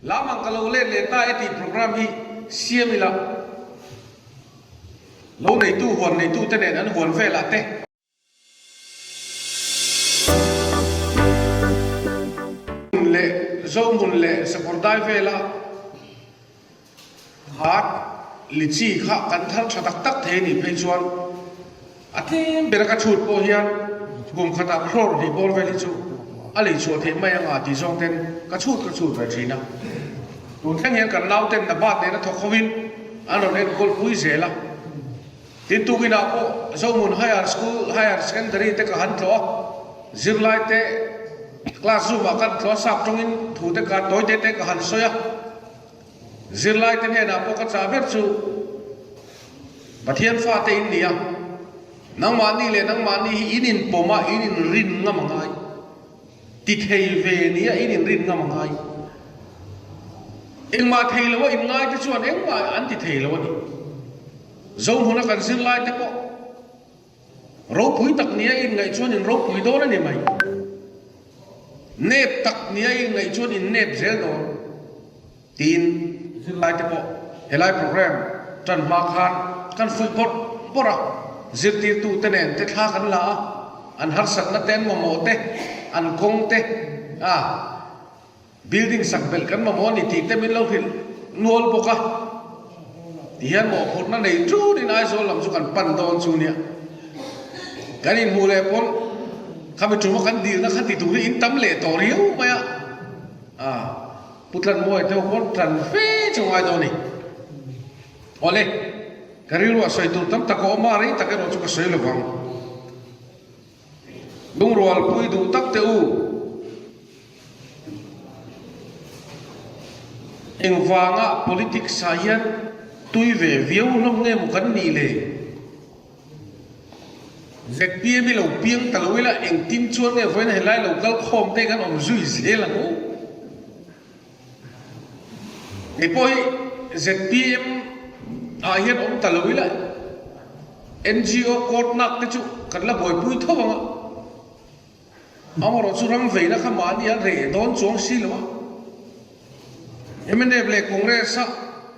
Lam ang ka lo let leh ta e tih program hi siam ila lo neitu huan neitu te nen an huan velah te. Hmun leh Zohmun leh Sakawrdai vela Hat lichi kha kan thar tha tak tak thei anih phei chuan a tlem bera ka chhut pawh hian kum khatah crore hnih bawr vel hi chu a lei chhuah theih mai anga tih zawng ten ka chhut ka chhut ve thin a. Tun thleng hian kan nauten Nabat nena thawk hovin an rawn enkawl pui zel a. Tin tukinah pawh Zohmun Higher School Higher Secondary te ka han tlawh a, zirlai te class room ah kan tlawh a sap tawngin thu te ka tawi te te ka han sawi a. Zirlaite hnenah pawh ka chah ber chu Pathian fate in ni a, nangmahni leh nangmahni hi in inpawm a, in inrin ngam a ngai. Ti thei ve nia in inrin ngam a ngai. Engmah thei lo a inngaite chuan engmah an ti thei lo a ni. Zohmuna kan zirlaite pawh ropui tak nia inngaih chuan in ropui dawn a ni mai. Nep tak nia inngaih chuan in nep zel dawn tiin zirlaite pawh helai program tan hma khan kan fuih bawrh bawrh a, zirtirtute nen te thla kan la a, an harsatna te an mamawh te, an kawng te a. Building sak belh kan mamawh a ni tih te min lo hrilh nual bawk a, tihian mawhphurhna nei tunin Aizawl lam chu kan pan dawn chu nia. Kan inhmuh leh pawn khami tuma kan dilna kha ti tur hi in tam leh tawh riau mai a, ah Pu Tlanmuai te ho pawn tlan fe chu ngai dawn a ni. Awle, ka rilruah sawi tur tam tak a awm a, rei tak erawh chu ka sawi lovang. Lungrualpui duh tak teh u. Engvanga politics ah hian tui ve viau hlawm nge maw kan nih le? ZPM hi lo piang ta lo ila engtin chuan nge vawiin helai lo kal khawm te kan awm zui zel ang u. Kei pawh hi ZPM ah hian awm ta lo ila NGO court nak te chu kan la buaipui tho ang a. Amaherawhchu ram veina kha mahni an reh dawn chuang si lo a, mnf leh Congress a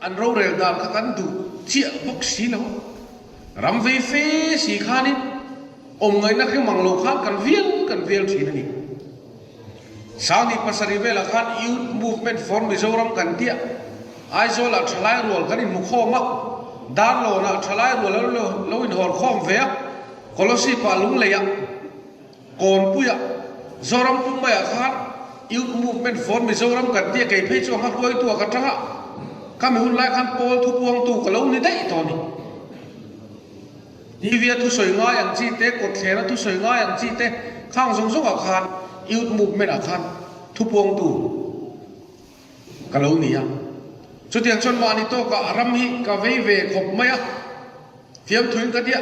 an rorel dan kha kan duh chiah bawk si lo a, ram vei fe si khanin awm ngaihna hre mang lo khan kan vial kan vial thin a ni. Sangni pasarih velah khan Youth Movement for Mizoram kan tia, Aizawlah thalai rual kan inhmukhawm a, Darlawnah thalai rual lo inhawrkhawm ve a, Kolosipah Lungleiah, Kawnpuiah, Zoram pum maiah khan Youth Movement for Mizoram kan tia kei phei chu a hma hruaitu ah ka tang a, khami hun lai khan pawl thupuangtu ka lo ni daih tawh a ni. TV a thusawi ngai ang chi te, kawtthleng a thusawi ngai ang chi te, khang zawng zawng ah khan Youth Movement ah khan thupuangtu ka lo ni a. Chutiang chuan mahni tawkah ram hi ka vei ve khawp mai a. Fiamthuin ka tia,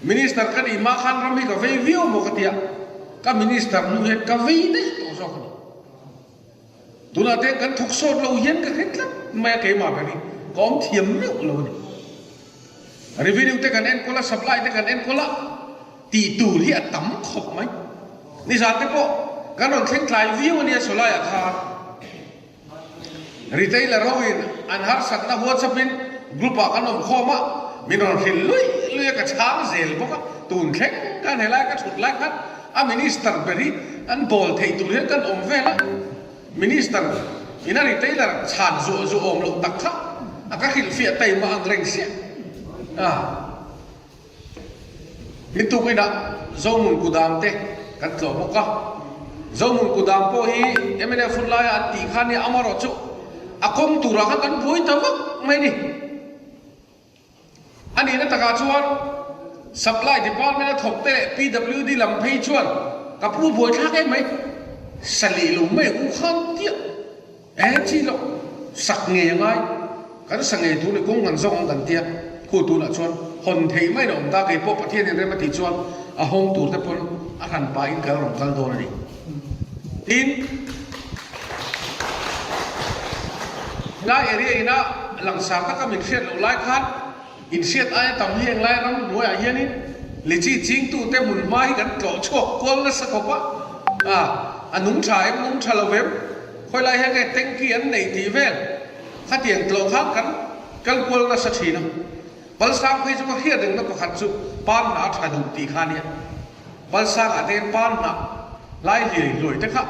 Minister ka nih hma khan ram hi ka vei viau maw ka tia, ka Minister hnu hian ka vei daih tawh zawk a ni. Tunah te kan thawk sawt lo hian ka hre tlat mai a, keimah ber hi ka awm thiam meuh lo a ni. Revenue te kan enkawl a, supply te kan enkawl a, tih tur hi a tam khawp mai. Nizan te pawh kan rawn thleng tlai viau a nia sawlaiah khan. Retailer ho in an harsatna WhatsApp in group ah kan awm khawm a, min rawn hrilh luih luih a ka chhang zel bawk a, tun thleng khan helai ka thut lai khan a minister ber hi an bawl theih tur hian kan awm vel a, minister in a retailer chhan zuah zuah awm loh tak kha a ka hrilhfiah taima ang reng siah a. Ni tukinah Zohmun Kudam te kan tlawh bawk a, Zohmun Kudam pawh hi mnf hun laia an tih khan nia amaherawh chu a kawng turah khan kan buai ta vak mai a ni. A nihna takah chuan Supply Department a thawk te leh PWD lam phei chuan ka pu buaithlak em mai, salih lo mai u khan tiah. Eng chi loh sak ngei a ngai, kan sa ngei tur ni kawng kan zawng ang kan tia, khu tunah chuan hawn theih mai na awm ta, kei pawh Pathian in rem a tih chuan a hawng tur te pawn a hran pah in kal rawn kal dawn a ni. Tin, helai area ina langsar taka min hriat loh lai khan in hriat aia tam hi englai ram hnuaiah hianin lichi chingtute hmun hma hi kan tlawh chhuak kual nasa khawp a, a nung tha em nung tha lo em? Khawilai hian nge tanky an neih tih vel khatiang tlawh khan kan kal kual nasa thin a. Palsang phei chu ka hriat rengna pakhat chu pan hnah a tha duh tih kha ania. Palsangah te hian pan hnah lai hliai hluai te kha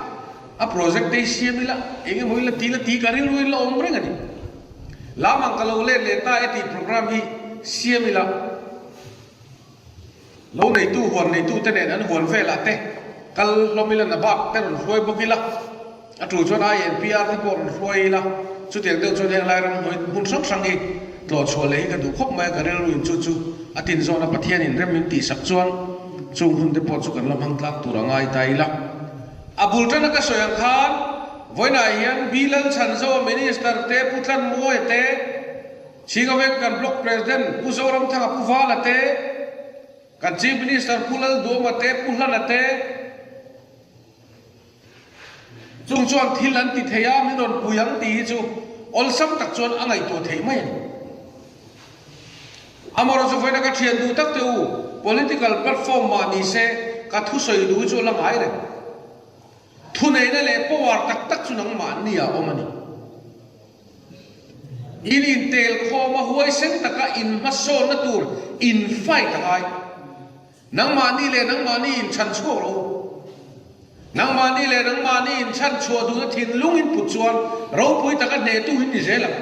a project te hi siam ila eng emaw ila ti la ti ka rilru in la awm reng a ni. Lam ang ka lo let leh ta e tih program hi siam ila. Lo neitu huan neitu te nen an huan velah te kal hlawm ila na bak te rawn hruai bawk ila, a tul chuan INPR te pawh rawn hruai ila, chutiang deuh chuan heng lai ram hnuai hmun hrang hrang hi tlawh chhuah leh hi ka duh khawp mai a, ka rilru in chu chu a tin zawna Pathian in rem min tihsak chuan chung hun te pawh chu kan la hmang tlak tur a ngai ta ila. A bul tana ka sawi ang khan vawiinah hian Bilal Chhanzoa Minister te Pu Tlanmawia te, Chhingaveng kan Block President Pu Zoramthanga Pu Vala te, kan Chief Minister Pu Lalduama te, Pu Hlana te chung chuan thil an ti thei a, min rawn pui ang tih hi chu awlsam tak chuan a ngaihtuah theih mai a ni. Amaherawhchu vawiina ka thian duh tak te u, political platform mah ni se ka thusawi duh hi chu a la ngai reng. Thuneihna leh power tak tak chu nangmahni ah awm a ni. In intel khawm a huaisen taka in hmasawnna tur in fight a ngai. Nangmahni leh nangmahni in chhan chhuak rawh u. Nangmahni leh nangmahni in chhan chhuah duhna thinlung in put chuan ropui taka hnehtu in ni zel ang.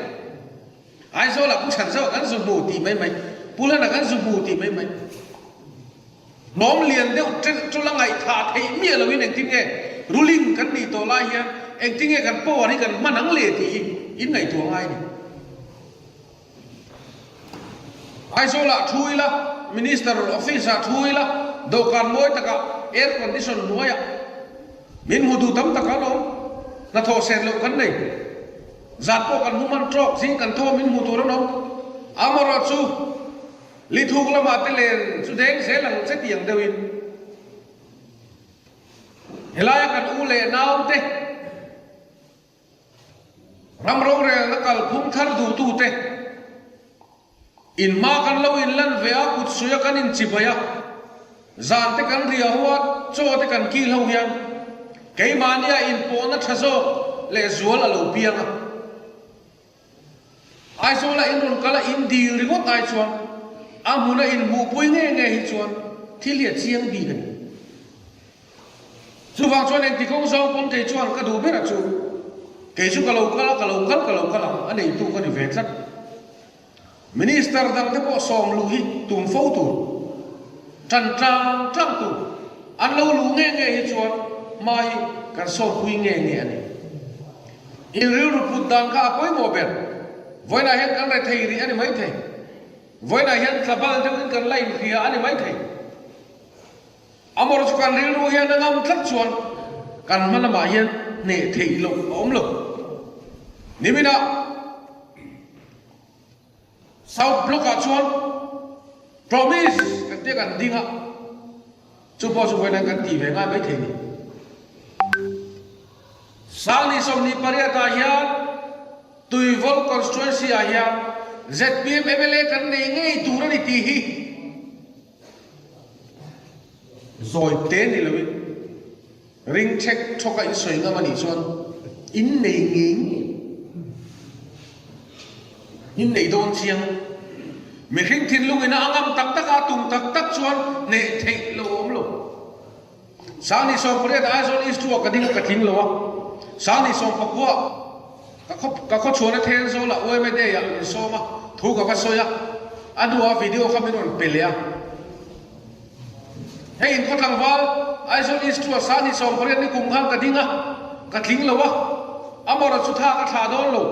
Aizawlah Pu Chhanzauh kan zu hmu tih mai mai, Pu Hlana kan zu hmu tih mai mai. Hnawm lian deuh ṭelh ṭul a ngaihthah theih miah loin engtin nge ruling kan nih tawh lai hian engtin nge kan power hi kan hman ang le tih hi in ngaihtuah ngai a ni. Aizawlah thu ila, Minister office-ah thu ila, dawhkan mawi takah air condition hnuaiah min hmu duh tam tak an awm, hnathawh sen loh kan nei. Zan pawh kan hmu hman ṭawk, zing kan thaw min hmu tur an awm. Amaherawhchu, Lithuk lamah te len chu deng zel ang che tiang deuhin helaia kan u leh nau te, ram rorelna kalphung thar duhtu te in hma kan lo inlan ve a, kut suia kan inchibai a, zan te kan ria ho a, chaw te kan kil ho hian keimahnia inpawhna tha zawk leh zual a lo piang a. Aizawla in rawn kal a in dil ringawt ai chuan a hmuna in hmuhpui nge nge hi chuan thil hi a chiang bik a ni. Chuvang chuan engti kawng zawng pawn kei chuan ka duh ber a chu kei chu ka lo kal a, ka lo kal ka lo kal ang a neitu ka ni ve tlat. Minister dang te pawh sawm luh hi tum fo tur, tan tlang tlang tur an lo luh nge nge hi chuan hma hi kan sawmpui nge nge a ni. In rilru put dan kha a pawimawh ber. Vawiinah hian kan rethei rih a ni maithei. Vawiinah hian tlabal deuhin kan la inhria a ni maithei. Amawr chu kan rilru hian a ngam tlat chuan kan hma lamah hian hneh theih loh a awm lo. Niminah South Block-ah chuan Promise kan tia kan ding a, chu pawh chu vawiin kan tih ve ngai maithei ni. Sangni 28 ah hian Tuivawl Constituency ah hian zpm mla kan nei ngei tur a ni tih hi zawi te ni loin ring thek thawk a insawi ngam a nih chuan in nei ngei ngei in nei dawn chiang. Mihring thinlung ina a ngam tak tak a, a tum tak tak chuan hneh theih lo a awm lo. Sangni 18 Aizawl East chu a ka ding a ka tling lo a, Sangni 19 ka khaw ka khaw chhuan a Thenzawl ah yma Day ah min sawm a, thu ka va sawi a, a hnuah video kha min rawn pe leh a. Hei in khaw tlangval Aizawl East chu a Sangni 18 ni kum khan ka ding a, ka tling lo a, amaherawhchu chu tha ka thlah dawn lo,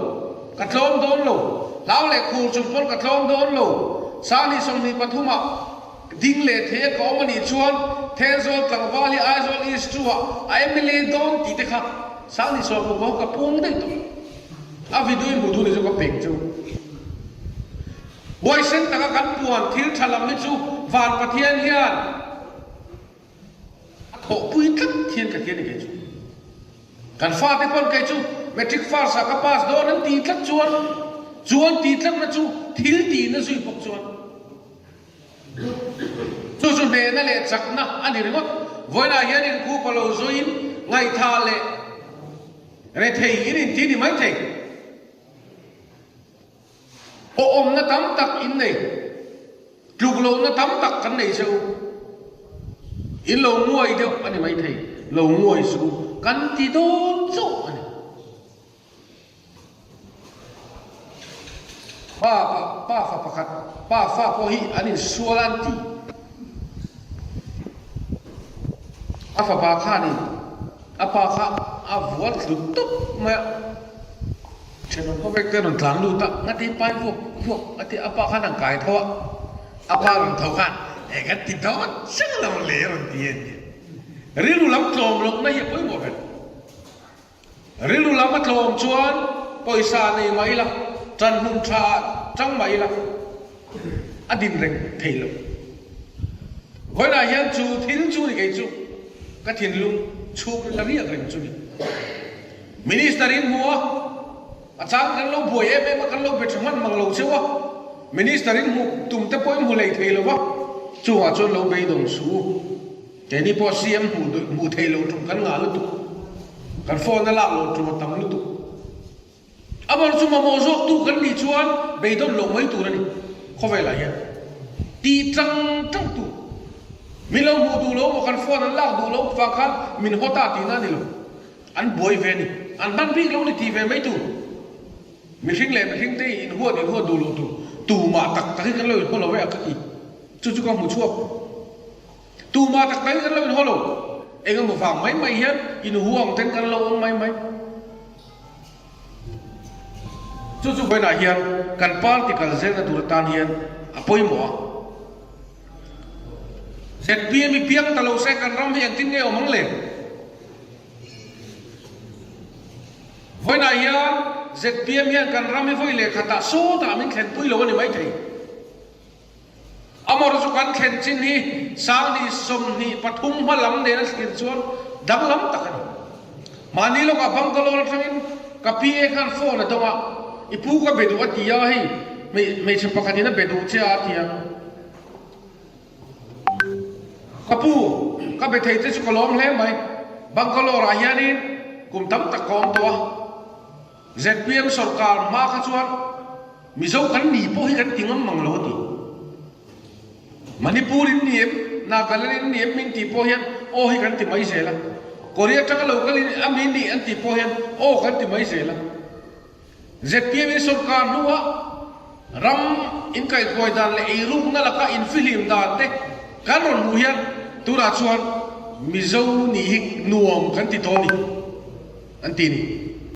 ka tlawm dawn lo, hlau leh khur chung pawn ka tlawm dawn lo, Sangni 23 ah Ding leh thei a ka awm a nih chuan Thenzawl tlangval hi Aizawl East chu ah a mla dawn tih te kha Sangni sawm kum ka puang daih tawh. A video in hmu duh ni chu ka pek chu. Huaisen taka kan puan thil tha lam hi chu Van Pathian hian a thawhpui tlat hian ka hria ni kei chu. Kan fate pawn kei chu Matric first ah ka pass dawn an tih tlat chuan chu an tih tlatna chu thil tihna zui bawk chuan Chu chu hnehna leh chakna a ni ringawt. Vawiinah hian inkhupa lo zuiin ngaihtha leh. Rethei in inti ni maithei. Awmna tam tak in nei. Tluk lohna tam tak kan nei che u. In lo nguai deuh a ni maithei. Lo nguai suh u. Kan ti dawn chauh a ni. Pa pa fa pakhat pa fa pawh hi an insual a an ti. A fapa khanin a pa kha a vual thlu tawp mai a. Thenawm khawvek te rawn tlan lut a, ngati pai vuak vuak a ti a pa khan an kai tho a, a pa rawn tho khan eng an ti dawn chiang lo le a rawn ti a ni. Rilru lam tlawm lohna hi a pawimawh ber. Rilru lam a tlawm chuan pawisa nei mah ila, ṭanhmun ṭha ah ṭang mah ila, a din reng thei lo. Vawiinah hian chu thil chu ni kei chu ka thinlung chhung la riak reng chu ni. Minister in hmu a, a chang kan lo buai em em a, kan lo be ṭha hman mang lo cheu a, Minister in hmuh tum te pawh in hmu lei thei lo va, chungah chuan lo beidawng suh u. Keini pawh CM hmuh duh hmuh theih loh tum kan ngah lutuk. Kan phone a lak loh tum a tam lutuk. Amah chu mamawh zawk tu kan nih chuan beidawn loh mai tur a ni khawvelah hian. Tih tang tang tu. Min lo hmuh duh lo maw kan phone an lak duh lo vang khan min haw ta tihna a ni lo. An buai ve a ni. An hman bik lo ni tih ve mai tur. Mihring leh mihring te inhuat inhuat duh loh tur. Tumah tak tak hi kan lo inhaw lo e a ka ti. Chu chu ka hmu chhuak. Tumah tak tak hi kan lo inhaw lo. Eng emaw vang mai mai hian inhuang ten kan lo awm mai mai. Chu chu vawiinah hian kan party kal zelna tur atan hian a pawimawh a. ZPM i piang ta lo se kan ram hi engtin nge awm ang le? Vawiinah hian ZPM hian kan ram hi vawi leh khatah sawtah min thlenpui lo a ni maithei. Amawr chu kan thlen chin hi 2023 hma lam nen a thlir chuan danglam tak a ni. Mahni lawkah Bangalore atangin ka PA khan phone a dawng a, i pu ka be duh a ti a, hei hmeichhe pakhatin a be duh che a a ti a. Ka pu, ka be thei che chu ka lawm hle mai. Bangalore ah hianin kum tam tak ka awm tawh a. Zpm sorkar hma kha chuan Mizo kan ni pawh hi kan ti ngam mang lo a ti. Manipur in ni em, Nagaland in ni em min tih pawh hian aw hi kan ti mai zel a. Korea atanga lo kal in a mi nih an tih pawh hian aw kan ti mai zel a. Zpm in sorkar hnuah ram inkaihkuai dan leh eirukna laka infihlim dan te kan rawn hmuh hian tunah chuan Mizo nih hi nuam kan ti tawh a ni an ti ni.